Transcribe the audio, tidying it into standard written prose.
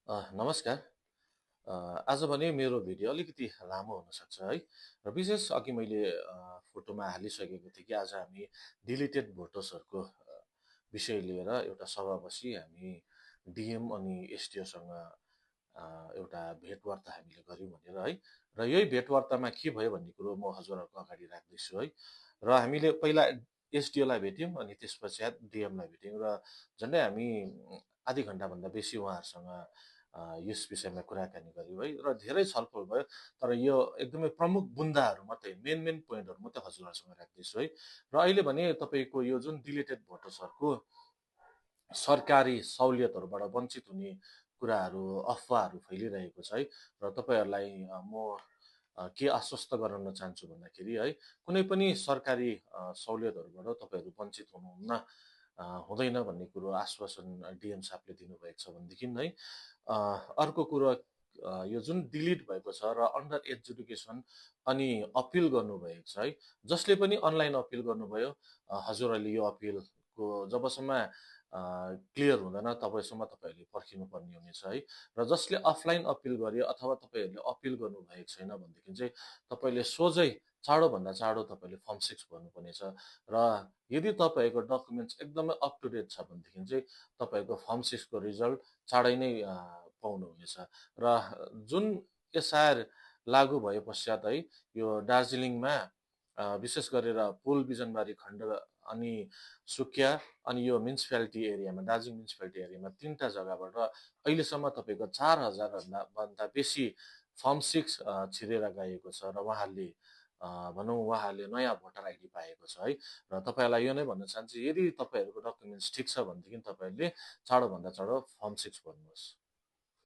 नमस्कार। आज भने मेरो भिडियो अलिकति लामो हुनसक्छ है। र विशेष अघि मैले फोटोमा हालिसकेको थिएँ कि आज हामी डिलिटेड भोटर्सहरूको विषय लिएर एउटा सभा बसी हामी डिएम अनि एसडिओसँग एउटा भेटवार्ता हामीले गऱ्यौँ भनेर है। र यही भेटवार्तामा के भयो भन्ने कुरो म हजुरहरूको अगाडि राख्दैछु है। र हामीले पहिला एसडिओलाई भेट्यौँ अनि त्यस पश्चात डिएमलाई भेट्यौँ र झन्डै हामी आधी घन्टाभन्दा बेसी उहाँहरूसँग यस विषयमा कुराकानी गऱ्यौँ है। र धेरै छलफल भयो। तर यो एकदमै प्रमुख बुन्दाहरू मात्रै मेन मेन पोइन्टहरू मात्रै हजुरहरूसँग राख्दैछु है। र अहिले भने तपाईँको यो जुन डिलिटेड भोटर्सहरूको सरकारी सहुलियतहरूबाट वञ्चित हुने कुराहरू अफवाहहरू फैलिरहेको छ है। र तपाईँहरूलाई म के आश्वस्त गराउन चाहन्छु भन्दाखेरि है, कुनै पनि सरकारी सहुलियतहरूबाट तपाईँहरू वञ्चित हुनुहुन्न, हुँदैन भन्ने कुरो आश्वासन डिएम साहबले दिनुभएको छ भनेदेखि है। अर्को कुरो, यो जुन डिलिट भएको छ र अन्डर एजुकेसन अनि अपिल गर्नुभएको छ है, जसले पनि अनलाइन अपिल गर्नुभयो, हजुरहरूले यो अपिलको जबसम्म क्लियर हुँदैन तबसम्म तपाईँहरूले पर्खिनुपर्ने हुनेछ है। र जसले अफलाइन अपिल गर्यो अथवा तपाईँहरूले अपिल गर्नुभएको छैन भनेदेखि चाहिँ तपाईँले सोझै चाँडोभन्दा चाँडो तपाईँले फर्म 6 भर्नुपर्नेछ। र यदि तपाईँको डकुमेन्ट्स एकदमै अप टु डेट छ भनेदेखि चाहिँ तपाईँको फर्म 6 को रिजल्ट चाँडै नै पाउनुहुनेछ। र जुन एसआर लागू भए पश्चात है, यो दार्जिलिङमा विशेष गरेर पुल बिजनबारी खण्ड अनि सुकिया अनि यो म्युनिसिपालिटी एरियामा, दार्जिलिङ म्युनिसिपालिटी एरियामा तीनवटा जग्गाबाट अहिलेसम्म तपाईँको 4,000 भन्दा बेसी फर्म 6 छिरेर गएको छ। र भनौँ उहाँहरूले नयाँ भोटर आइडी पाएको छ है। र तपाईँहरूलाई यो नै भन्न चाहन्छु, यदि तपाईँहरूको डकुमेन्ट्स ठिक छ भनेदेखि तपाईँहरूले चाँडोभन्दा चाँडो फर्म 6 भर्नुहोस्।